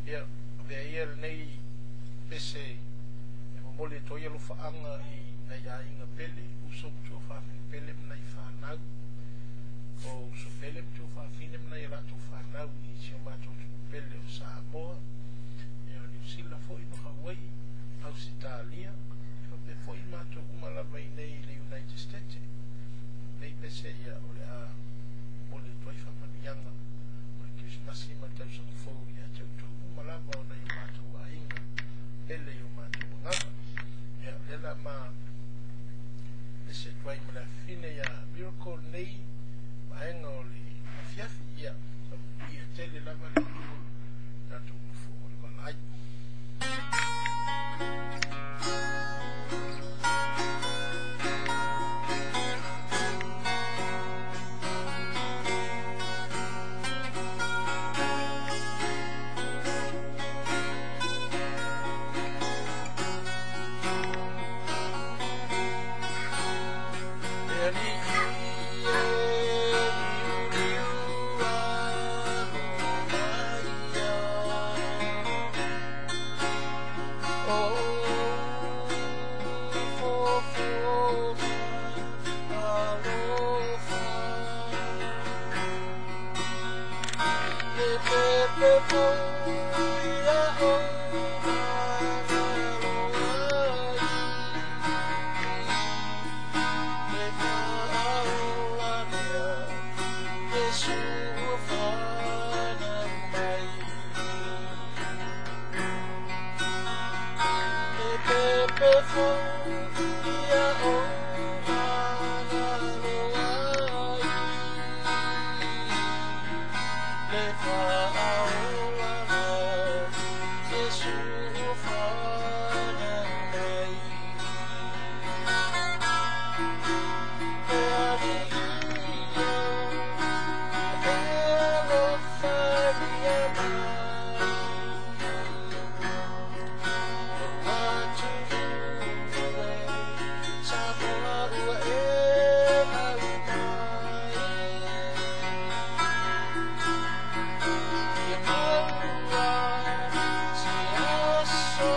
Ia, avea ia lenei pese e momoli atu ai alofaaga i nai aiga pele, uso ma tuafafine pele ma nai fanau, o uso pele ma tuafafine ma nai a latou fanau i si o matou atunuu pele o Samoa, ia o Niu Sila foi ma Hawaii, Ausetalia, e faapea foi matou uma lava i inei i le United States. Lenei pese ia o le a momoli atu ai faamanuiaga o le Kerisimasi ma le tausaga fou ia te outou uma lava ona i o matou aiga pele i o matou agaga. Ia, o lea la ma pese atu ai ma le afafine ia Miracle lenei vaega o le afiafi. Ia, ia tele lava le Atua tatou nofo valavala ai. Le alii e liuliu alo mai ia, o fofoga alofa. Le pepe foi ia o manalo ai, le faaola lea Iesu ua fanau mai. Le pepe foi ia o manalo ai, le faaola lea Iesu ua fanau mai. Le alii e, e alofagia mai, lou atunuu e, Samoa ua e aumai. Ia maua se aso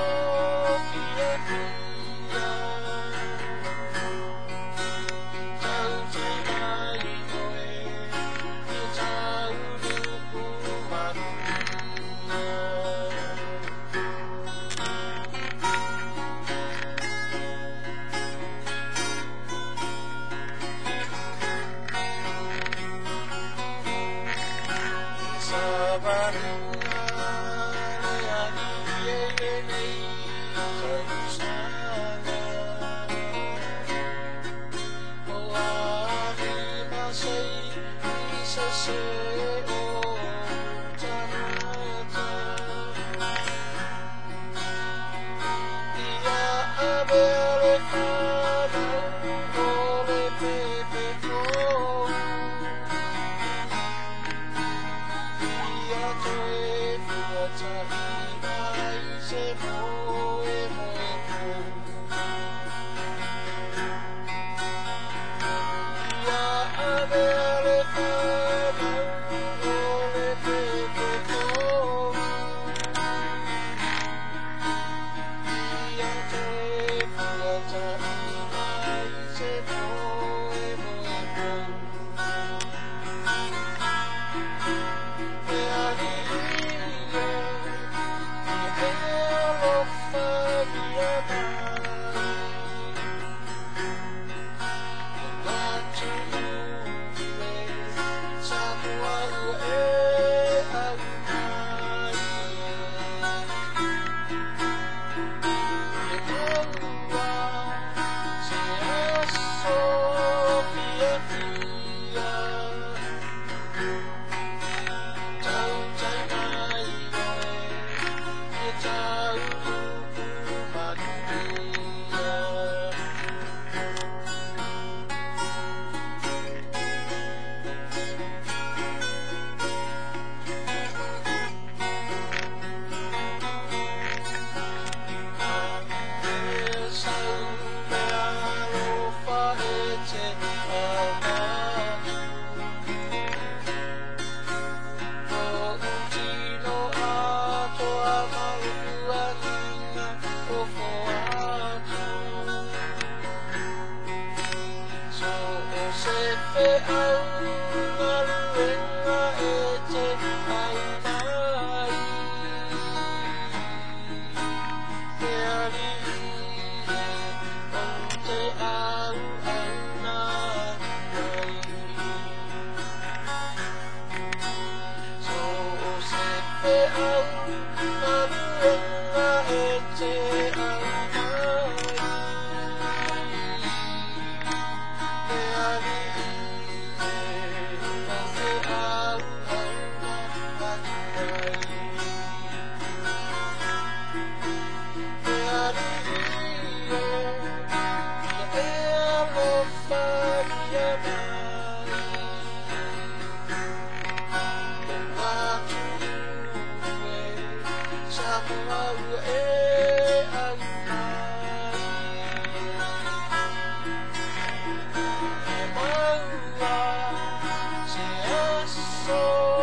fiafia, tautai mai oe, ia tauluku manuia. Le savaliga le alii e i lenei tausaga, o a ni masei i sese o tagata. Ia avea le fanau o le pepe fou, ia toe fuata'i mai se moemoe fou. Ia avea le fanau o le pepe fou, ia toe fuata'i mai se moemoe fou. Le alii e, ia e So